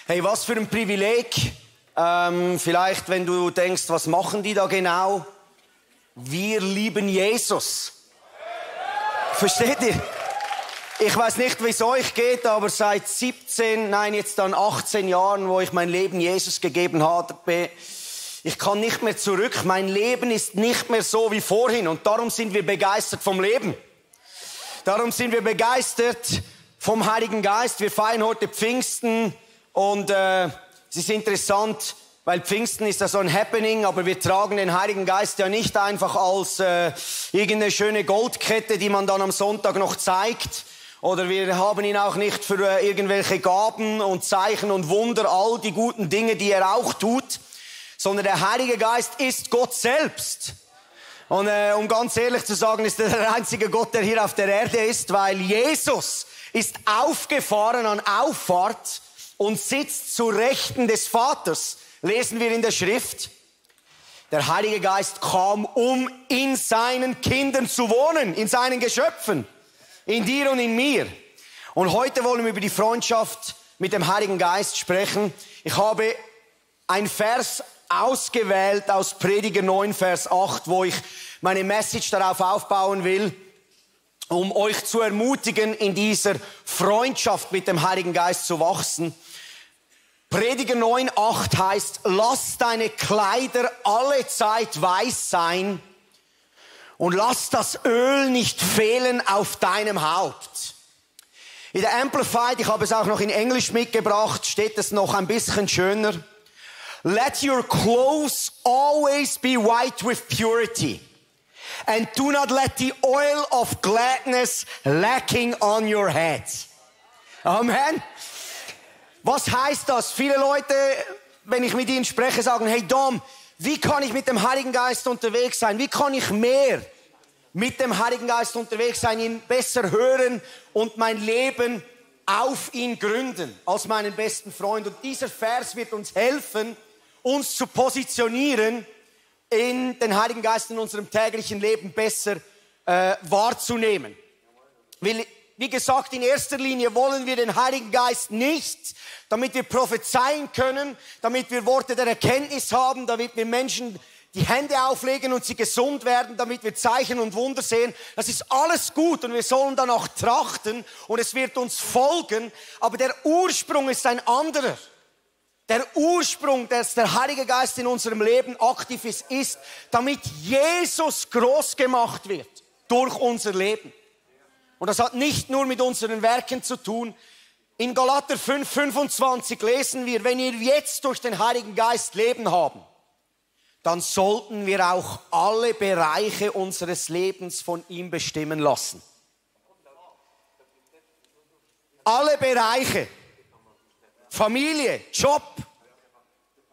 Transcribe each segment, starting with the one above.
Hey, was für ein Privileg. Vielleicht, wenn du denkst, was machen die da genau? Wir lieben Jesus. Versteht ihr? Ich weiß nicht, wie es euch geht, aber seit 18 Jahren, wo ich mein Leben Jesus gegeben habe, ich kann nicht mehr zurück. Mein Leben ist nicht mehr so wie vorhin. Und darum sind wir begeistert vom Leben. Darum sind wir begeistert vom Heiligen Geist. Wir feiern heute Pfingsten. Und es ist interessant, weil Pfingsten ist ja so ein Happening, aber wir tragen den Heiligen Geist ja nicht einfach als irgendeine schöne Goldkette, die man dann am Sonntag noch zeigt. Oder wir haben ihn auch nicht für irgendwelche Gaben und Zeichen und Wunder, all die guten Dinge, die er auch tut, sondern der Heilige Geist ist Gott selbst. Und um ganz ehrlich zu sagen, ist er der einzige Gott, der hier auf der Erde ist, weil Jesus ist aufgefahren an Auffahrt und sitzt zu Rechten des Vaters, lesen wir in der Schrift. Der Heilige Geist kam, um in seinen Kindern zu wohnen, in seinen Geschöpfen, in dir und in mir. Und heute wollen wir über die Freundschaft mit dem Heiligen Geist sprechen. Ich habe ein Vers ausgewählt aus Prediger 9, Vers 8, wo ich meine Message darauf aufbauen will, um euch zu ermutigen, in dieser Freundschaft mit dem Heiligen Geist zu wachsen. Prediger 9, 8 heißt, lass deine Kleider alle Zeit weiß sein und lass das Öl nicht fehlen auf deinem Haupt. In der Amplified, ich habe es auch noch in Englisch mitgebracht, steht es noch ein bisschen schöner. Let your clothes always be white with purity. And do not let the oil of gladness lacking on your head. Amen. Was heißt das? Viele Leute, wenn ich mit ihnen spreche, sagen, hey Dom, wie kann ich mit dem Heiligen Geist unterwegs sein? Wie kann ich mehr mit dem Heiligen Geist unterwegs sein, ihn besser hören und mein Leben auf ihn gründen als meinen besten Freund? Und dieser Vers wird uns helfen, uns zu positionieren, in den Heiligen Geist in unserem täglichen Leben besser wahrzunehmen. Wie gesagt, in erster Linie wollen wir den Heiligen Geist nicht, damit wir prophezeien können, damit wir Worte der Erkenntnis haben, damit wir Menschen die Hände auflegen und sie gesund werden, damit wir Zeichen und Wunder sehen. Das ist alles gut und wir sollen danach trachten und es wird uns folgen, aber der Ursprung ist ein anderer. Der Ursprung, dass der Heilige Geist in unserem Leben aktiv ist, damit Jesus groß gemacht wird durch unser Leben. Und das hat nicht nur mit unseren Werken zu tun. In Galater 5, 25 lesen wir, wenn wir jetzt durch den Heiligen Geist Leben haben, dann sollten wir auch alle Bereiche unseres Lebens von ihm bestimmen lassen. Alle Bereiche. Familie, Job,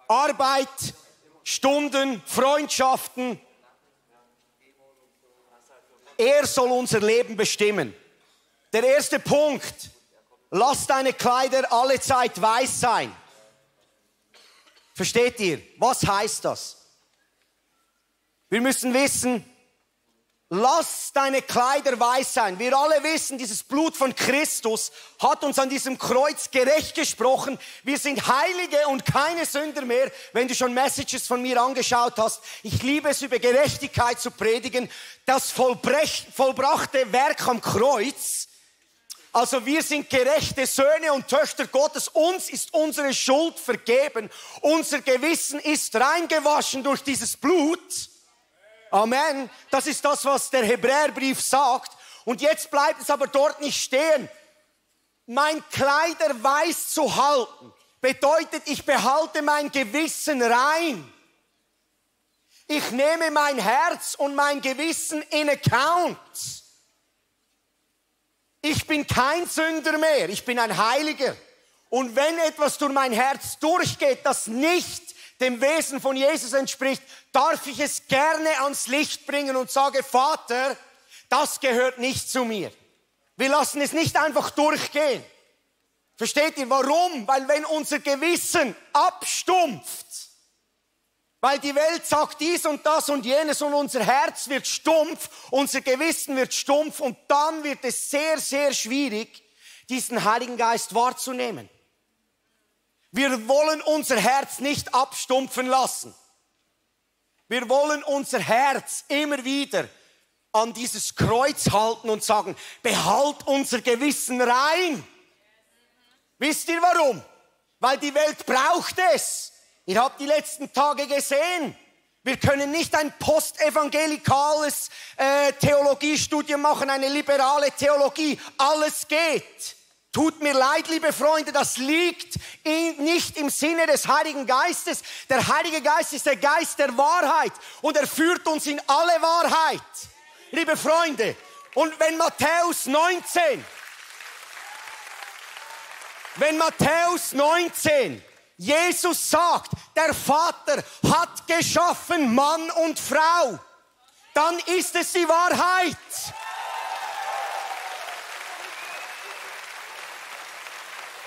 Arbeit, Stunden, Freundschaften. Er soll unser Leben bestimmen. Der erste Punkt, lass deine Kleider alle Zeit weiß sein. Versteht ihr? Was heißt das? Wir müssen wissen, lass deine Kleider weiß sein. Wir alle wissen, dieses Blut von Christus hat uns an diesem Kreuz gerecht gesprochen. Wir sind Heilige und keine Sünder mehr. Wenn du schon Messages von mir angeschaut hast, ich liebe es, über Gerechtigkeit zu predigen. Das vollbrachte Werk am Kreuz. Also wir sind gerechte Söhne und Töchter Gottes. Uns ist unsere Schuld vergeben. Unser Gewissen ist reingewaschen durch dieses Blut. Amen. Das ist das, was der Hebräerbrief sagt. Und jetzt bleibt es aber dort nicht stehen. Mein Kleider weiß zu halten bedeutet, ich behalte mein Gewissen rein. Ich nehme mein Herz und mein Gewissen in account. Ich bin kein Sünder mehr, ich bin ein Heiliger. Und wenn etwas durch mein Herz durchgeht, das nicht dem Wesen von Jesus entspricht, darf ich es gerne ans Licht bringen und sage, Vater, das gehört nicht zu mir. Wir lassen es nicht einfach durchgehen. Versteht ihr, warum? Weil wenn unser Gewissen abstumpft, weil die Welt sagt dies und das und jenes und unser Herz wird stumpf, unser Gewissen wird stumpf und dann wird es sehr, sehr schwierig, diesen Heiligen Geist wahrzunehmen. Wir wollen unser Herz nicht abstumpfen lassen. Wir wollen unser Herz immer wieder an dieses Kreuz halten und sagen, behalt unser Gewissen rein. Wisst ihr warum? Weil die Welt braucht es. Ihr habt die letzten Tage gesehen. Wir können nicht ein postevangelikales Theologiestudium machen, eine liberale Theologie. Alles geht. Tut mir leid, liebe Freunde, das liegt nicht im Sinne des Heiligen Geistes. Der Heilige Geist ist der Geist der Wahrheit und er führt uns in alle Wahrheit. Liebe Freunde, und wenn Matthäus 19, Jesus sagt, der Vater hat geschaffen Mann und Frau, dann ist es die Wahrheit.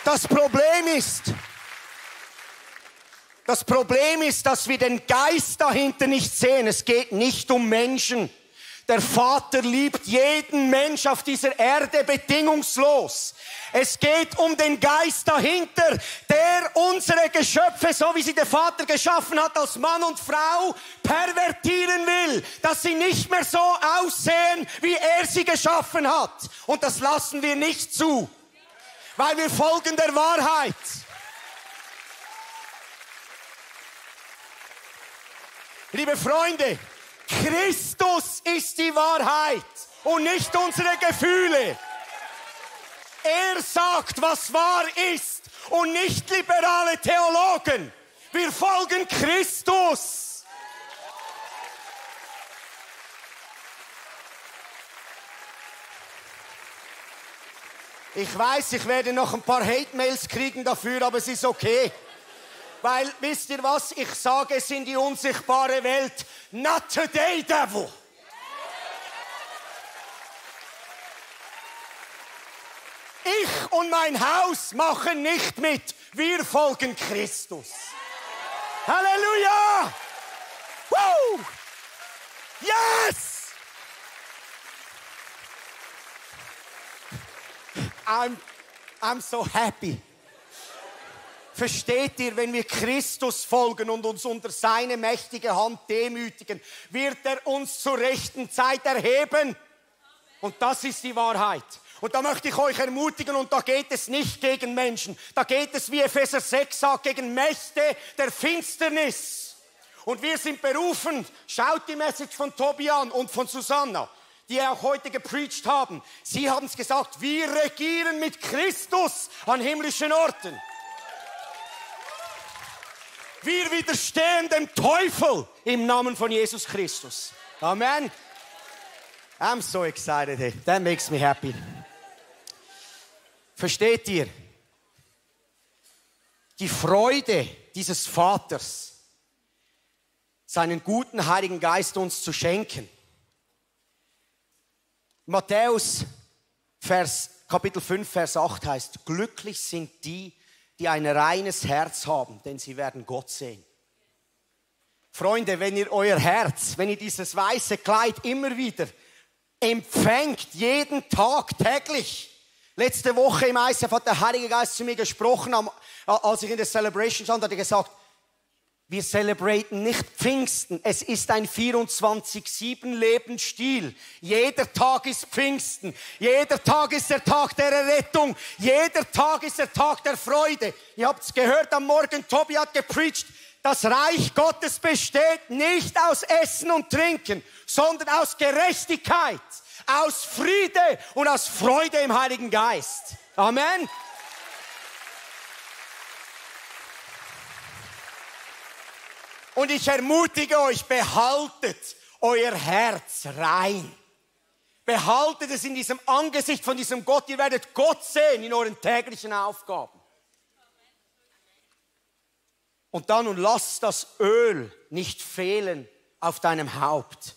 Das Problem ist, dass wir den Geist dahinter nicht sehen. Es geht nicht um Menschen. Der Vater liebt jeden Mensch auf dieser Erde bedingungslos. Es geht um den Geist dahinter, der unsere Geschöpfe, so wie sie der Vater geschaffen hat, als Mann und Frau, pervertieren will. Dass sie nicht mehr so aussehen, wie er sie geschaffen hat. Und das lassen wir nicht zu. Weil wir folgen der Wahrheit. Liebe Freunde, Christus ist die Wahrheit und nicht unsere Gefühle. Er sagt, was wahr ist und nicht liberale Theologen. Wir folgen Christus. Ich weiß, ich werde noch ein paar Hate-Mails kriegen dafür, aber es ist okay. Weil, wisst ihr was, ich sage es in die unsichtbare Welt, not today, devil. Ich und mein Haus machen nicht mit, wir folgen Christus. Halleluja! Woo! Yes! I'm so happy. Versteht ihr, wenn wir Christus folgen und uns unter seine mächtige Hand demütigen, wird er uns zur rechten Zeit erheben. Und das ist die Wahrheit. Und da möchte ich euch ermutigen, und da geht es nicht gegen Menschen. Da geht es, wie Epheser 6 sagt, gegen Mächte der Finsternis. Und wir sind berufen, schaut die Message von Tobi an und von Susanna, die auch heute gepreacht haben. Sie haben es gesagt, wir regieren mit Christus an himmlischen Orten. Wir widerstehen dem Teufel im Namen von Jesus Christus. Amen. I'm so excited. Hey. That makes me happy. Versteht ihr? Die Freude dieses Vaters, seinen guten Heiligen Geist uns zu schenken. Matthäus Kapitel 5, Vers 8 heißt, glücklich sind die, die ein reines Herz haben, denn sie werden Gott sehen. Freunde, wenn ihr euer Herz, wenn ihr dieses weiße Kleid immer wieder empfängt, jeden Tag, täglich. Letzte Woche im ICF hat der Heilige Geist zu mir gesprochen, als ich in der Celebration stand, hat er gesagt, wir celebraten nicht Pfingsten, es ist ein 24/7 Lebensstil. Jeder Tag ist Pfingsten, jeder Tag ist der Tag der Errettung, jeder Tag ist der Tag der Freude. Ihr habt es gehört am Morgen, Tobi hat gepreacht, das Reich Gottes besteht nicht aus Essen und Trinken, sondern aus Gerechtigkeit, aus Friede und aus Freude im Heiligen Geist. Amen. Und ich ermutige euch, behaltet euer Herz rein. Behaltet es in diesem Angesicht von diesem Gott. Ihr werdet Gott sehen in euren täglichen Aufgaben. Und dann und lass das Öl nicht fehlen auf deinem Haupt.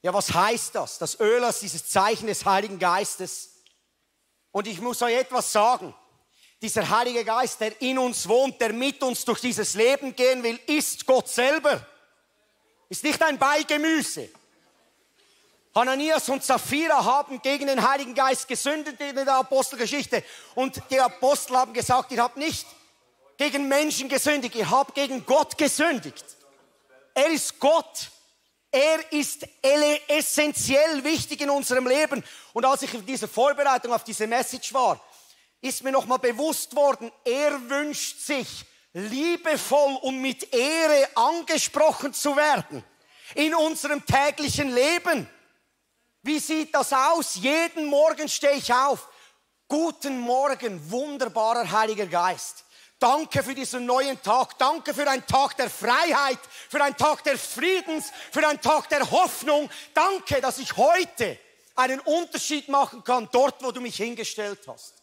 Ja, was heißt das? Das Öl ist dieses Zeichen des Heiligen Geistes. Und ich muss euch etwas sagen. Dieser Heilige Geist, der in uns wohnt, der mit uns durch dieses Leben gehen will, ist Gott selber. Ist nicht ein Beigemüse. Hananias und Sapphira haben gegen den Heiligen Geist gesündigt in der Apostelgeschichte. Und die Apostel haben gesagt, ihr habt nicht gegen Menschen gesündigt, ihr habt gegen Gott gesündigt. Er ist Gott. Er ist essentiell wichtig in unserem Leben. Und als ich in dieser Vorbereitung auf diese Message war, ist mir nochmal bewusst worden, er wünscht sich, liebevoll und mit Ehre angesprochen zu werden in unserem täglichen Leben. Wie sieht das aus? Jeden Morgen stehe ich auf. Guten Morgen, wunderbarer Heiliger Geist. Danke für diesen neuen Tag. Danke für einen Tag der Freiheit, für einen Tag des Friedens, für einen Tag der Hoffnung. Danke, dass ich heute einen Unterschied machen kann, dort, wo du mich hingestellt hast.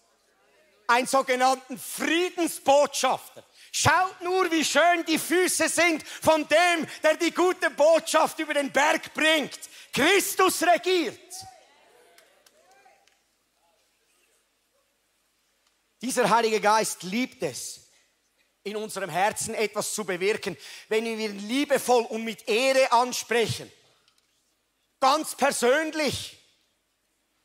Einen sogenannten Friedensbotschafter. Schaut nur, wie schön die Füße sind von dem, der die gute Botschaft über den Berg bringt. Christus regiert. Dieser Heilige Geist liebt es, in unserem Herzen etwas zu bewirken, wenn wir ihn liebevoll und mit Ehre ansprechen. Ganz persönlich.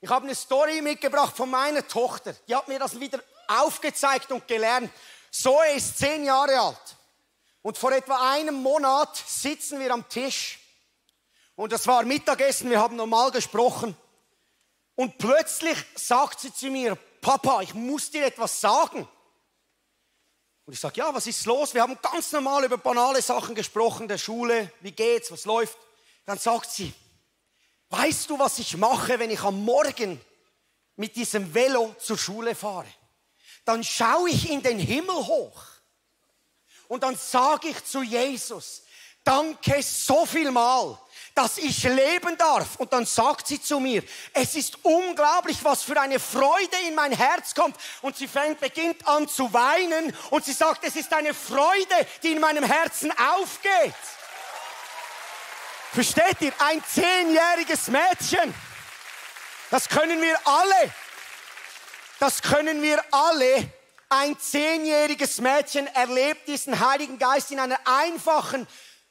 Ich habe eine Story mitgebracht von meiner Tochter. Die hat mir das wieder aufgezeigt und gelernt. Zoe ist 10 Jahre alt. Und vor etwa einem Monat sitzen wir am Tisch. Und das war Mittagessen, wir haben normal gesprochen. Und plötzlich sagt sie zu mir, Papa, ich muss dir etwas sagen. Und ich sage, ja, was ist los? Wir haben ganz normal über banale Sachen gesprochen, der Schule, wie geht's, was läuft. Dann sagt sie, weißt du, was ich mache, wenn ich am Morgen mit diesem Velo zur Schule fahre? Dann schaue ich in den Himmel hoch und dann sage ich zu Jesus, danke so viel mal, dass ich leben darf. Und dann sagt sie zu mir, es ist unglaublich, was für eine Freude in mein Herz kommt. Und sie beginnt an zu weinen und sie sagt, es ist eine Freude, die in meinem Herzen aufgeht. Versteht ihr? Ein 10-jähriges Mädchen. Das können wir alle. Das können wir alle. Ein 10-jähriges Mädchen erlebt diesen Heiligen Geist in einer einfachen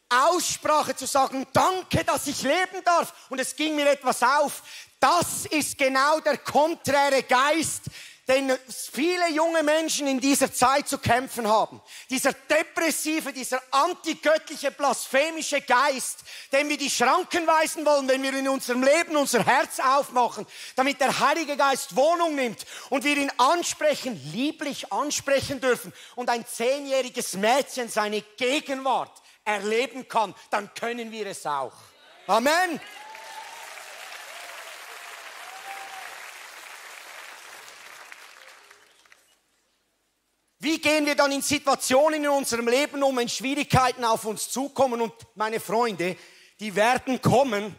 Aussprache zu sagen, danke, dass ich leben darf. Und es ging mir etwas auf. Das ist genau der konträre Geist, den viele junge Menschen in dieser Zeit zu kämpfen haben. Dieser depressive, dieser antigöttliche, blasphemische Geist, dem wir die Schranken weisen wollen, wenn wir in unserem Leben unser Herz aufmachen, damit der Heilige Geist Wohnung nimmt und wir ihn ansprechen, lieblich ansprechen dürfen und ein 10-jähriges Mädchen seine Gegenwart erleben kann, dann können wir es auch. Amen. Wie gehen wir dann in Situationen in unserem Leben um, wenn Schwierigkeiten auf uns zukommen? Und meine Freunde, die werden kommen.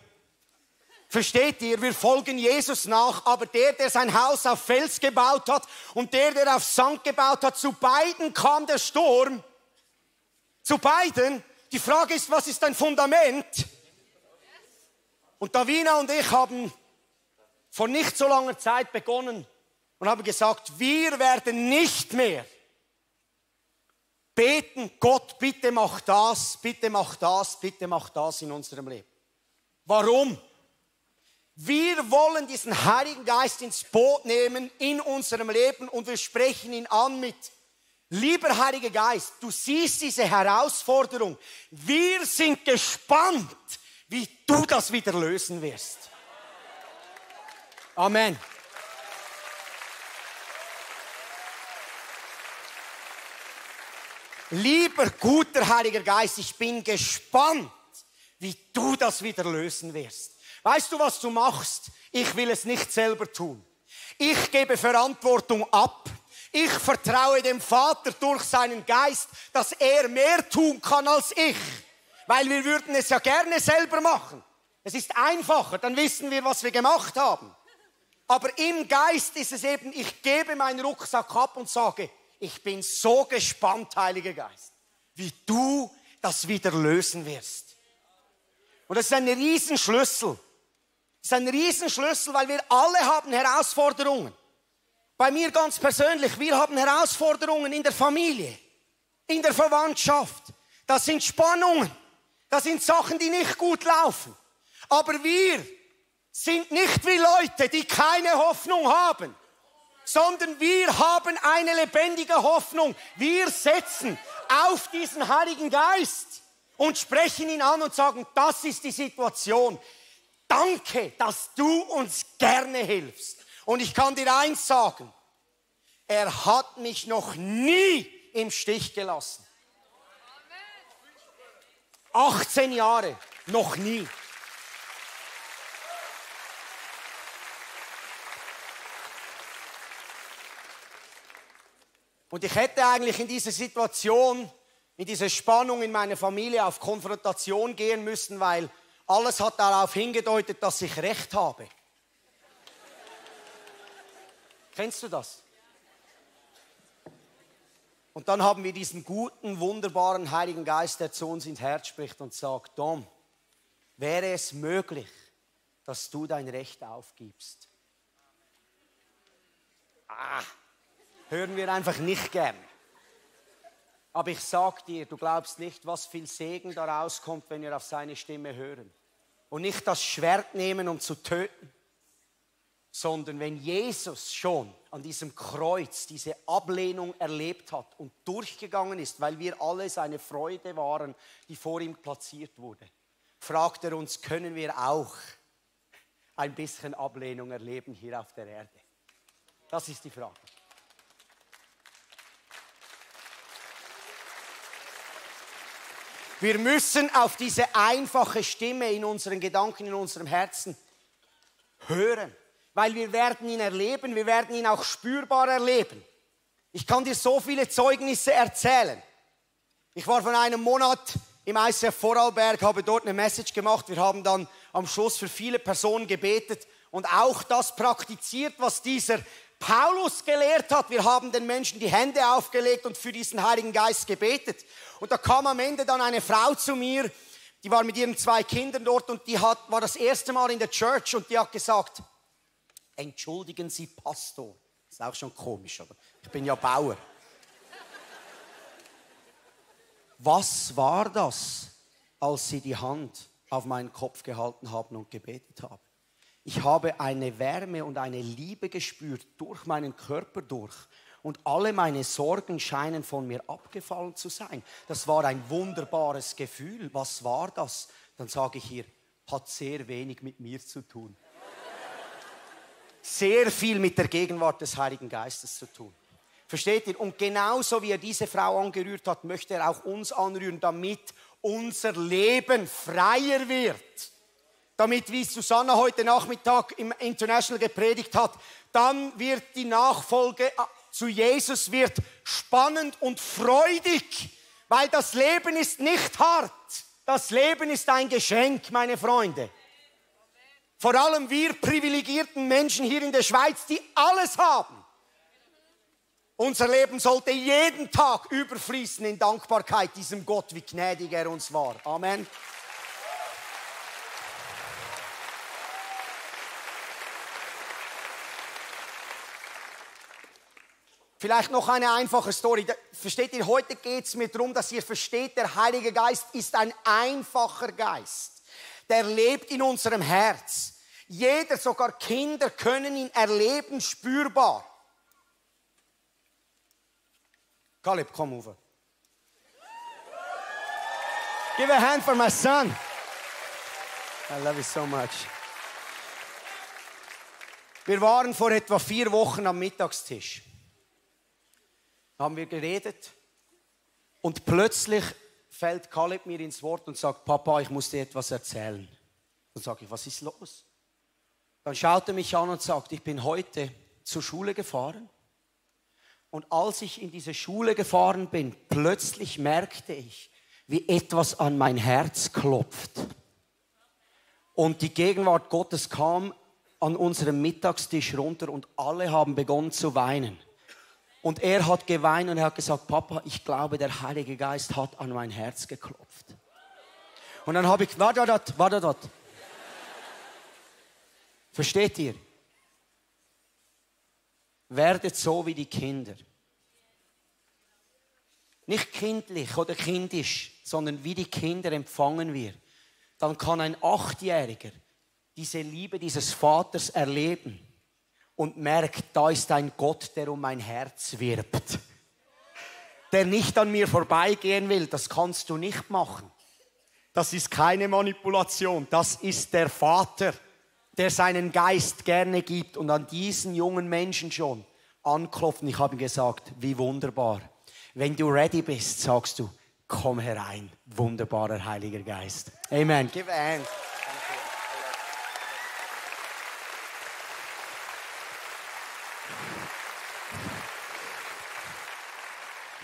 Versteht ihr? Wir folgen Jesus nach, aber der sein Haus auf Fels gebaut hat und der auf Sand gebaut hat, zu beiden kam der Sturm. Zu beiden. Die Frage ist, was ist dein Fundament? Und Davina und ich haben vor nicht so langer Zeit begonnen und haben gesagt, wir werden nicht mehr beten, Gott, bitte mach das, bitte mach das, bitte mach das in unserem Leben. Warum? Wir wollen diesen Heiligen Geist ins Boot nehmen in unserem Leben und wir sprechen ihn an mit, lieber Heiliger Geist, du siehst diese Herausforderung. Wir sind gespannt, wie du das wieder lösen wirst. Amen. Lieber guter Heiliger Geist, ich bin gespannt, wie du das wieder lösen wirst. Weißt du, was du machst? Ich will es nicht selber tun. Ich gebe Verantwortung ab. Ich vertraue dem Vater durch seinen Geist, dass er mehr tun kann als ich. Weil wir würden es ja gerne selber machen. Es ist einfacher, dann wissen wir, was wir gemacht haben. Aber im Geist ist es eben, ich gebe meinen Rucksack ab und sage, ich bin so gespannt, Heiliger Geist, wie du das wieder lösen wirst. Und das ist ein Riesenschlüssel. Das ist ein Riesenschlüssel, weil wir alle haben Herausforderungen. Bei mir ganz persönlich, wir haben Herausforderungen in der Familie, in der Verwandtschaft. Das sind Spannungen, das sind Sachen, die nicht gut laufen. Aber wir sind nicht wie Leute, die keine Hoffnung haben, sondern wir haben eine lebendige Hoffnung. Wir setzen auf diesen Heiligen Geist und sprechen ihn an und sagen, das ist die Situation. Danke, dass du uns gerne hilfst. Und ich kann dir eins sagen, er hat mich noch nie im Stich gelassen. 18 Jahre, noch nie. Und ich hätte eigentlich in dieser Situation, in dieser Spannung in meiner Familie auf Konfrontation gehen müssen, weil alles hat darauf hingedeutet, dass ich Recht habe. Kennst du das? Und dann haben wir diesen guten, wunderbaren Heiligen Geist, der zu uns ins Herz spricht und sagt, Dom, wäre es möglich, dass du dein Recht aufgibst? Hören wir einfach nicht gern. Aber ich sag dir, du glaubst nicht, was viel Segen daraus kommt, wenn wir auf seine Stimme hören. Und nicht das Schwert nehmen, um zu töten, sondern wenn Jesus schon an diesem Kreuz diese Ablehnung erlebt hat und durchgegangen ist, weil wir alle seine Freude waren, die vor ihm platziert wurde, fragt er uns, können wir auch ein bisschen Ablehnung erleben hier auf der Erde? Das ist die Frage. Wir müssen auf diese einfache Stimme in unseren Gedanken, in unserem Herzen hören. Weil wir werden ihn erleben, wir werden ihn auch spürbar erleben. Ich kann dir so viele Zeugnisse erzählen. Ich war vor einem Monat im ICF Vorarlberg, habe dort eine Message gemacht. Wir haben dann am Schluss für viele Personen gebetet und auch das praktiziert, was dieser Paulus gelehrt hat. Wir haben den Menschen die Hände aufgelegt und für diesen Heiligen Geist gebetet. Und da kam am Ende dann eine Frau zu mir, die war mit ihren 2 Kindern dort und war das erste Mal in der Church und die hat gesagt, entschuldigen Sie, Pastor. Ist auch schon komisch, aber ich bin ja Bauer. Was war das, als Sie die Hand auf meinen Kopf gehalten haben und gebetet haben? Ich habe eine Wärme und eine Liebe gespürt durch meinen Körper durch. Und alle meine Sorgen scheinen von mir abgefallen zu sein. Das war ein wunderbares Gefühl. Was war das? Dann sage ich ihr, hat sehr wenig mit mir zu tun. Sehr viel mit der Gegenwart des Heiligen Geistes zu tun. Versteht ihr? Und genauso wie er diese Frau angerührt hat, möchte er auch uns anrühren, damit unser Leben freier wird. Damit, wie Susanna heute Nachmittag im International gepredigt hat, dann wird die Nachfolge zu Jesus wird spannend und freudig, weil das Leben ist nicht hart. Das Leben ist ein Geschenk, meine Freunde. Vor allem wir privilegierten Menschen hier in der Schweiz, die alles haben. Unser Leben sollte jeden Tag überfließen in Dankbarkeit diesem Gott, wie gnädig er uns war. Amen. Vielleicht noch eine einfache Story. Versteht ihr, heute geht es mir darum, dass ihr versteht, der Heilige Geist ist ein einfacher Geist. Der lebt in unserem Herz. Jeder, sogar Kinder, können ihn erleben, spürbar. Caleb, komm over. Give a hand for my son. I love you so much. Wir waren vor etwa 4 Wochen am Mittagstisch. Haben wir geredet und plötzlich fällt Caleb mir ins Wort und sagt, Papa, ich muss dir etwas erzählen. Dann sage ich, was ist los? Dann schaut er mich an und sagt, ich bin heute zur Schule gefahren und als ich in diese Schule gefahren bin, plötzlich merkte ich, wie etwas an mein Herz klopft. Und die Gegenwart Gottes kam an unserem Mittagstisch runter und alle haben begonnen zu weinen. Und er hat geweint und er hat gesagt, Papa, ich glaube, der Heilige Geist hat an mein Herz geklopft. Und dann habe ich, warte dort. Versteht ihr? Werdet so wie die Kinder. Nicht kindlich oder kindisch, sondern wie die Kinder empfangen wir. Dann kann ein 8-Jähriger diese Liebe dieses Vaters erleben. und merke, da ist ein Gott, der um mein Herz wirbt. Der nicht an mir vorbeigehen will, das kannst du nicht machen. Das ist keine Manipulation, das ist der Vater, der seinen Geist gerne gibt und an diesen jungen Menschen schon anklopft. Und ich habe ihm gesagt, wie wunderbar. Wenn du ready bist, sagst du, komm herein, wunderbarer Heiliger Geist. Amen. Give a hand.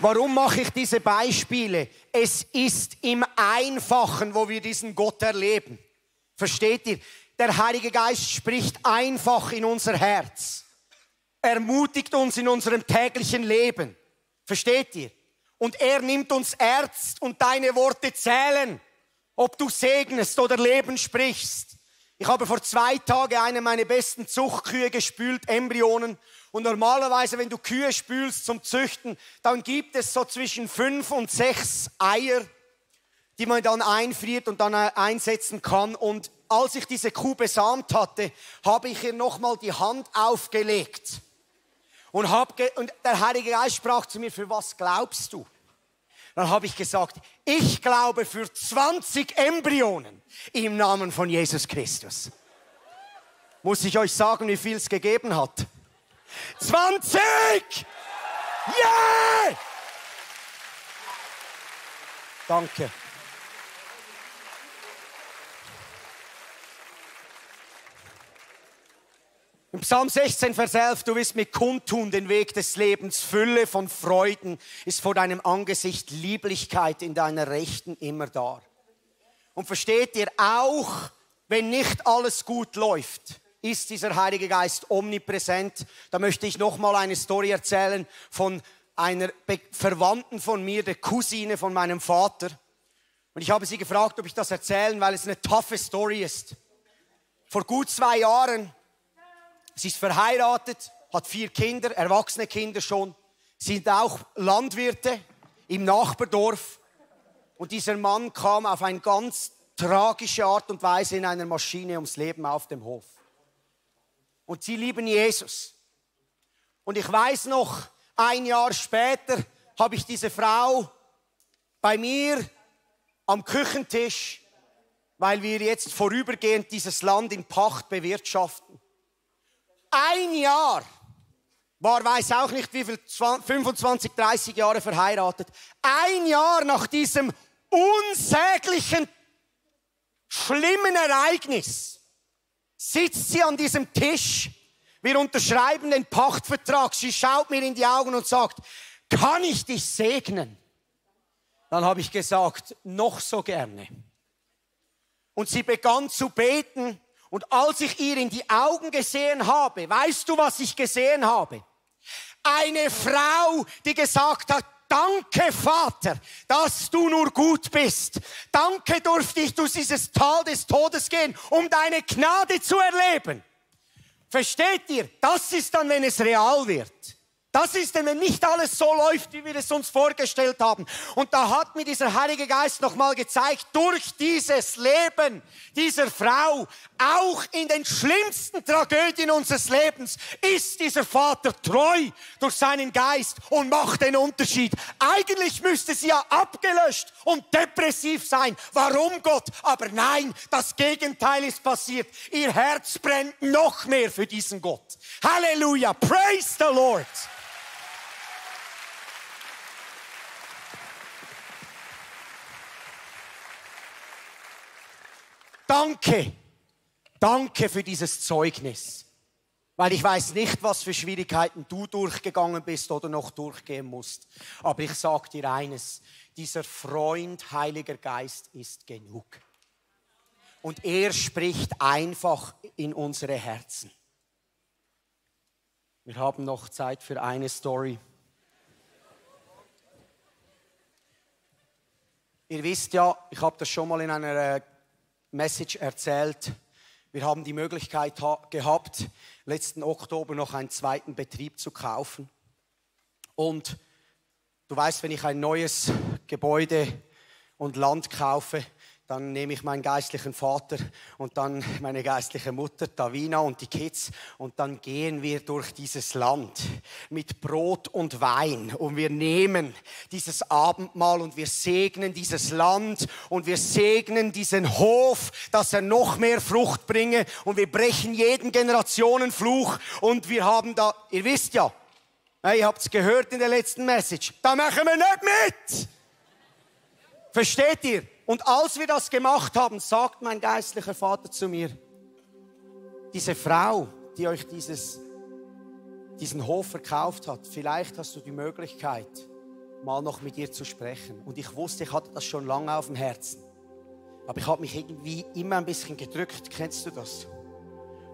Warum mache ich diese Beispiele? Es ist im Einfachen, wo wir diesen Gott erleben. Versteht ihr? Der Heilige Geist spricht einfach in unser Herz. Ermutigt uns in unserem täglichen Leben. Versteht ihr? Und er nimmt uns ernst und deine Worte zählen, ob du segnest oder Leben sprichst. Ich habe vor 2 Tagen eine meiner besten Zuchtkühe gespült, Embryonen. Und normalerweise, wenn du Kühe spülst zum Züchten, dann gibt es so zwischen 5 und 6 Eier, die man dann einfriert und dann einsetzen kann. Und als ich diese Kuh besamt hatte, habe ich ihr nochmal die Hand aufgelegt. Und der Heilige Geist sprach zu mir, für was glaubst du? Dann habe ich gesagt, ich glaube für 20 Embryonen im Namen von Jesus Christus. Muss ich euch sagen, wie viel es gegeben hat? 20! Yeah! Danke. Im Psalm 16, Vers 11, du wirst mir kundtun den Weg des Lebens, Fülle von Freuden ist vor deinem Angesicht, Lieblichkeit in deiner Rechten immer da. Und versteht ihr, auch wenn nicht alles gut läuft, ist dieser Heilige Geist omnipräsent. Da möchte ich nochmal eine Story erzählen von einer Verwandten von mir, der Cousine von meinem Vater. Und ich habe sie gefragt, ob ich das erzählen, weil es eine taffe Story ist. Vor gut 2 Jahren, sie ist verheiratet, hat 4 Kinder, erwachsene Kinder schon. Sie sind auch Landwirte im Nachbardorf. Und dieser Mann kam auf eine ganz tragische Art und Weise in einer Maschine ums Leben auf dem Hof. Und sie lieben Jesus. Und ich weiß noch, 1 Jahr später habe ich diese Frau bei mir am Küchentisch, weil wir jetzt vorübergehend dieses Land in Pacht bewirtschaften. 1 Jahr, weiß auch nicht wie viel, 25, 30 Jahre verheiratet. 1 Jahr nach diesem unsäglichen, schlimmen Ereignis sitzt sie an diesem Tisch, wir unterschreiben den Pachtvertrag, sie schaut mir in die Augen und sagt, kann ich dich segnen? Dann habe ich gesagt, noch so gerne. Und sie begann zu beten und als ich ihr in die Augen gesehen habe, weißt du, was ich gesehen habe? Eine Frau, die gesagt hat, danke, Vater, dass du nur gut bist. Danke durfte ich durch dieses Tal des Todes gehen, um deine Gnade zu erleben. Versteht ihr? Das ist dann, wenn es real wird. Das ist dann, wenn nicht alles so läuft, wie wir es uns vorgestellt haben. Und da hat mir dieser Heilige Geist nochmal gezeigt, durch dieses Leben dieser Frau, auch in den schlimmsten Tragödien unseres Lebens, ist dieser Vater treu durch seinen Geist und macht den Unterschied. Eigentlich müsste sie ja abgelöscht und depressiv sein. Warum, Gott? Aber nein, das Gegenteil ist passiert. Ihr Herz brennt noch mehr für diesen Gott. Halleluja, praise the Lord. Danke für dieses Zeugnis, weil ich weiß nicht, was für Schwierigkeiten du durchgegangen bist oder noch durchgehen musst. Aber ich sage dir eines, dieser Freund, Heiliger Geist, ist genug. Und er spricht einfach in unsere Herzen. Wir haben noch Zeit für eine Story. Ihr wisst ja, ich habe das schon mal in einer Message erzählt. Wir haben die Möglichkeit gehabt, letzten Oktober noch einen zweiten Betrieb zu kaufen. Und du weißt, wenn ich ein neues Gebäude und Land kaufe, Dann nehme ich meinen geistlichen Vater und dann meine geistliche Mutter, Davina, und die Kids. Und dann gehen wir durch dieses Land mit Brot und Wein. Und wir nehmen dieses Abendmahl und wir segnen dieses Land und wir segnen diesen Hof, dass er noch mehr Frucht bringe. Und wir brechen jeden Generationenfluch. Und wir haben da, ihr wisst ja, ihr habt es gehört in der letzten Message, da machen wir nicht mit. Versteht ihr? Und als wir das gemacht haben, sagt mein geistlicher Vater zu mir, diese Frau, die euch diesen Hof verkauft hat, vielleicht hast du die Möglichkeit, mal noch mit ihr zu sprechen. Und ich wusste, ich hatte das schon lange auf dem Herzen. Aber ich habe mich irgendwie immer ein bisschen gedrückt. Kennst du das?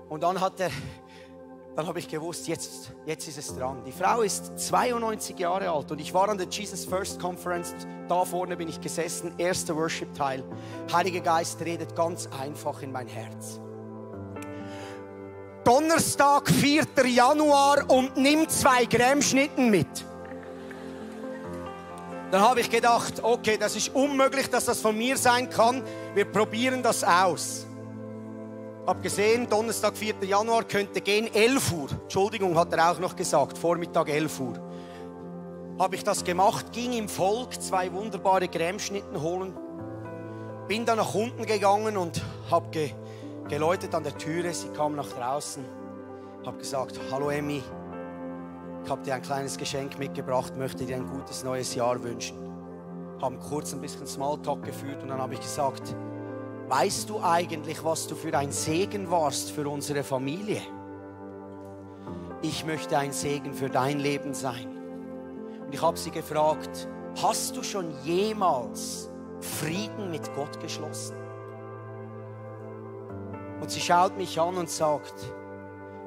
Und dann habe ich gewusst, jetzt ist es dran. Die Frau ist 92 Jahre alt und ich war an der Jesus First Conference. Da vorne bin ich gesessen, erster Worship-Teil. Heiliger Geist redet ganz einfach in mein Herz. Donnerstag, 4. Januar und nimm 2 Cremeschnitten mit. Dann habe ich gedacht, okay, das ist unmöglich, dass das von mir sein kann. Wir probieren das aus. Hab gesehen, Donnerstag, 4. Januar könnte gehen, 11 Uhr. Entschuldigung, hat er auch noch gesagt, Vormittag 11 Uhr. Habe ich das gemacht, ging im Volk 2 wunderbare Cremeschnitten holen. Bin dann nach unten gegangen und habe geläutet an der Türe. Sie kam nach draußen. Habe gesagt, hallo Emmy, ich habe dir ein kleines Geschenk mitgebracht, möchte dir ein gutes neues Jahr wünschen. Haben kurz ein bisschen Smalltalk geführt und dann habe ich gesagt, weißt du eigentlich, was du für ein Segen warst für unsere Familie? Ich möchte ein Segen für dein Leben sein. Und ich habe sie gefragt, hast du schon jemals Frieden mit Gott geschlossen? Und sie schaut mich an und sagt,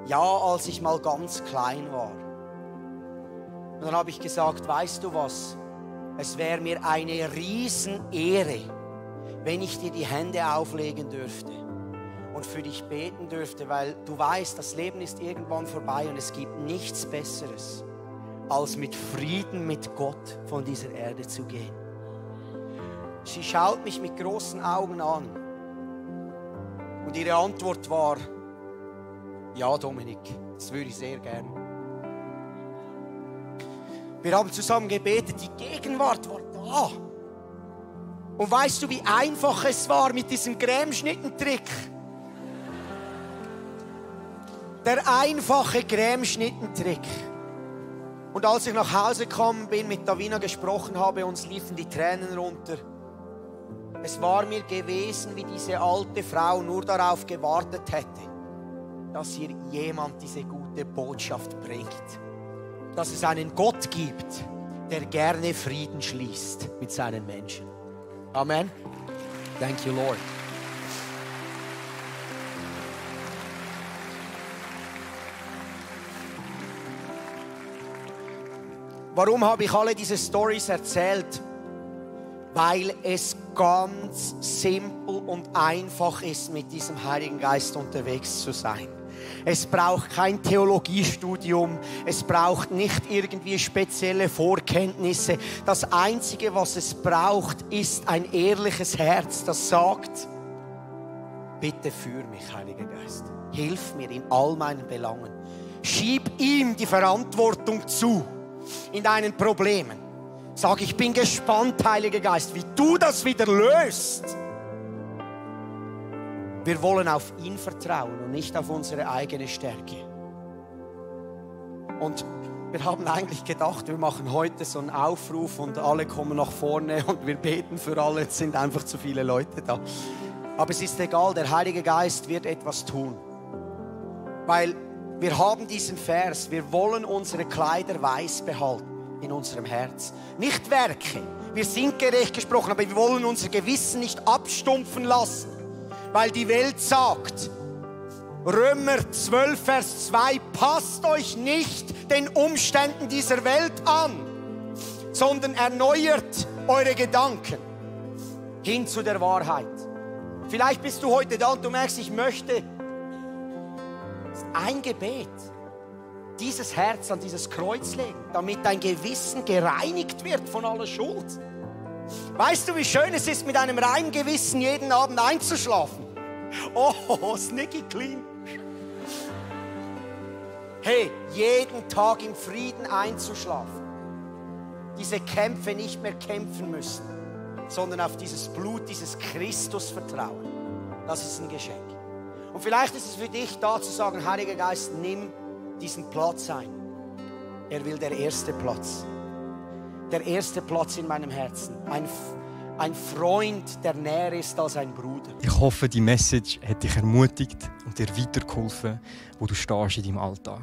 ja, als ich mal ganz klein war. Und dann habe ich gesagt, weißt du was? Es wäre mir eine Riesenehre, wenn ich dir die Hände auflegen dürfte und für dich beten dürfte, weil du weißt, das Leben ist irgendwann vorbei und es gibt nichts Besseres, als mit Frieden mit Gott von dieser Erde zu gehen. Sie schaut mich mit großen Augen an und ihre Antwort war, ja Dominik, das würde ich sehr gern. Wir haben zusammen gebetet, die Gegenwart war da. Und weißt du, wie einfach es war mit diesem Cremeschnittentrick? Der einfache Cremeschnittentrick. Und als ich nach Hause gekommen bin, mit Davina gesprochen habe, uns liefen die Tränen runter. Es war mir gewesen, wie diese alte Frau nur darauf gewartet hätte, dass ihr jemand diese gute Botschaft bringt. Dass es einen Gott gibt, der gerne Frieden schließt mit seinen Menschen. Amen. Thank you, Lord. Warum habe ich alle diese Stories erzählt? Weil es ganz simpel und einfach ist, mit diesem Heiligen Geist unterwegs zu sein. Es braucht kein Theologiestudium, es braucht nicht irgendwie spezielle Vorkenntnisse. Das Einzige, was es braucht, ist ein ehrliches Herz, das sagt, bitte führ mich, Heiliger Geist. Hilf mir in all meinen Belangen. Schieb ihm die Verantwortung zu in deinen Problemen. Sag, ich bin gespannt, Heiliger Geist, wie du das wieder löst. Wir wollen auf ihn vertrauen und nicht auf unsere eigene Stärke. Und wir haben eigentlich gedacht, wir machen heute so einen Aufruf und alle kommen nach vorne und wir beten für alle. Es sind einfach zu viele Leute da. Aber es ist egal, der Heilige Geist wird etwas tun. Weil wir haben diesen Vers, wir wollen unsere Kleider weiß behalten in unserem Herz. Nicht Werke, wir sind gerecht gesprochen, aber wir wollen unser Gewissen nicht abstumpfen lassen. Weil die Welt sagt, Römer 12, Vers 2, passt euch nicht den Umständen dieser Welt an, sondern erneuert eure Gedanken hin zu der Wahrheit. Vielleicht bist du heute da und du merkst, ich möchte ein Gebet, dieses Herz an dieses Kreuz legen, damit dein Gewissen gereinigt wird von aller Schuld. Weißt du, wie schön es ist, mit einem reinen Gewissen jeden Abend einzuschlafen? Oh, Sneaky Clean. Hey, jeden Tag im Frieden einzuschlafen. Diese Kämpfe nicht mehr kämpfen müssen, sondern auf dieses Blut, dieses Christus vertrauen. Das ist ein Geschenk. Und vielleicht ist es für dich da zu sagen, Heiliger Geist, nimm diesen Platz ein. Er will der erste Platz. Der erste Platz in meinem Herzen. Ein Freund, der näher ist als ein Bruder. Ich hoffe, die Message hat dich ermutigt und dir weitergeholfen, wo du stehst in deinem Alltag.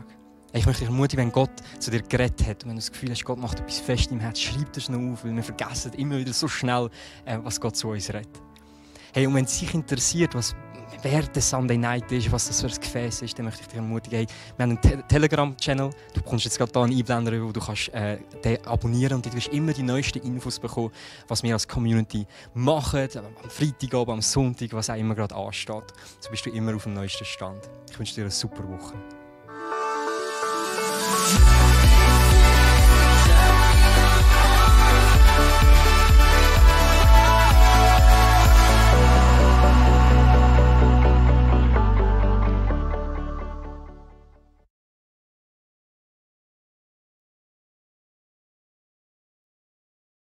Ich möchte dich ermutigen, wenn Gott zu dir geredet hat und wenn du das Gefühl hast, Gott macht etwas fest im Herz, schreib das noch auf, weil wir vergessen immer wieder so schnell, was Gott zu uns redet. Hey, und wenn es dich interessiert, wer der Sunday Night ist, was das für ein Gefäß ist, dann möchte ich dich ermutigen, hey, wir haben einen Telegram-Channel, du bekommst jetzt gerade hier einen Einblender, wo du kannst, den abonnieren und du wirst immer die neuesten Infos bekommen, was wir als Community machen, am Freitagabend, am Sonntag, was auch immer gerade ansteht. So bist du immer auf dem neuesten Stand. Ich wünsche dir eine super Woche.